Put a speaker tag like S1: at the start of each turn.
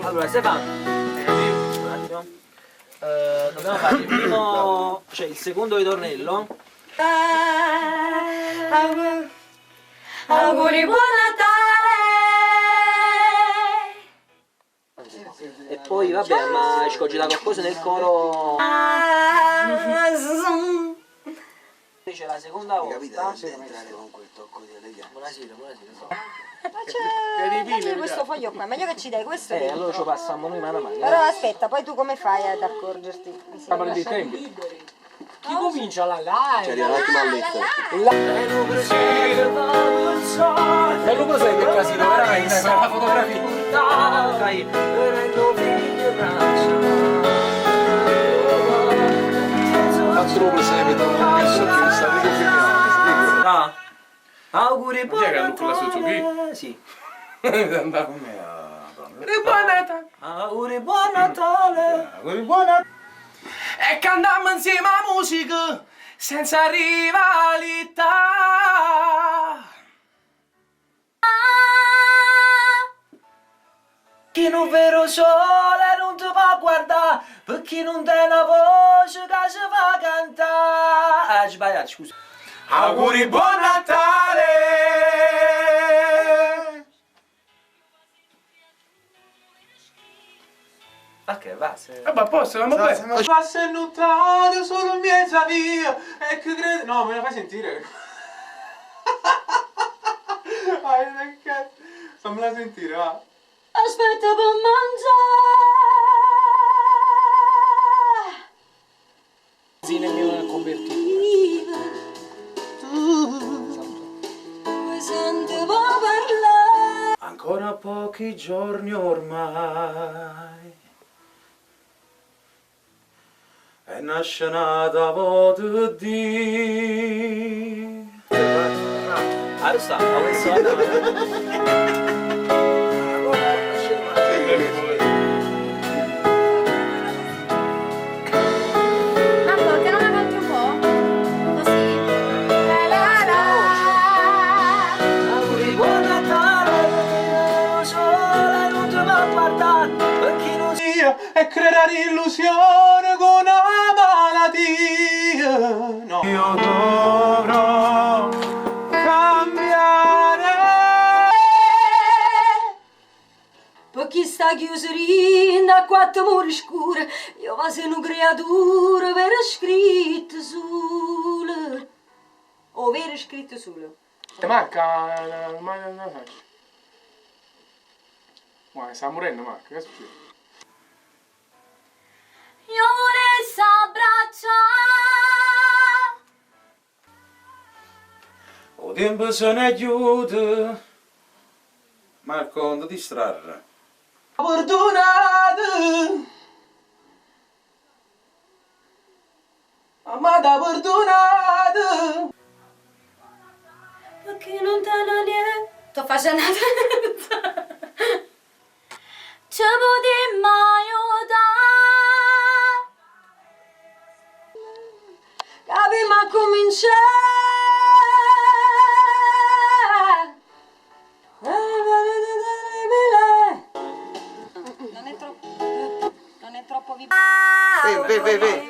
S1: Allora, Stefano, un attimo. Dobbiamo fare il primo, cioè il secondo ritornello.
S2: Auguri buon Natale!
S1: E poi vabbè, ma scogita qualcosa nel coro. Invece la seconda volta.
S3: Entrare con quel tocco di eleganza.
S1: Buonasera, buonasera.
S4: Ma c'è dammi questo foglio qua, meglio che ci dai questo.
S1: Eh,
S4: dentro.
S1: allora ci passiamo noi mano a mano.
S4: Però aspetta, poi tu come fai ad accorgerti? Mi sembra.
S5: Chi comincia la live?
S3: Ci arriva un attimo a letto.
S5: Bello presepe il casino, veramente, per la fotografia.
S6: Fatto lo presepe da un commesso che mi sta riconfermando.
S1: Ah. Auguri buon
S7: Chi è che ha la Suzuki?
S1: Natale. Sì.
S7: Buon Natale!
S1: Auguri buon Natale.
S7: E cantiamo insieme a musica senza rivalità.
S1: Chi non vero sole non ti fa guardare, perché non te una voce che si fa cantare. Ah, sbagliato, scusa.
S7: Auguri buon Natale!
S1: Ok, va. Se...
S7: Vabbè, a posto, andiamo bene.
S8: Passa il notato solo in mezza via e che credo. No, me la fai sentire? Vai, che cazzo. Fammela sentire, va.
S2: Aspetta per mangiare!
S5: Zine mio convertito.
S2: Tu senti parlare!
S8: Ancora pochi giorni ormai E nasce nata volta di
S1: Ah, lo sta, ho messo
S2: Marco, che non la canti un po'? Così? La la la.
S1: Auguri buon Natale, sole non ti fa guardare, perché non
S8: Io e creare illusione con una malattia. No. Io dovrò cambiare.
S2: Per chi sta chiuso in a quattro muri scure, io quasi una creatura vera scritto solo. O vera scritto solo.
S7: Marca, ma non la faccio. Guarda, sta morendo Marca, che succede?
S2: Io volessi abbracciare.
S8: O tempo se ne aiuta.
S6: Marco, non ti distrarre.
S8: Fortunato. Mamma da fortunato.
S2: Perché non te ne niente. Sto facendo Ci potremmo aiutare. Abbiamo a cominciare. Non è troppo. Non è troppo vibrato.
S6: Ve, ve, ve.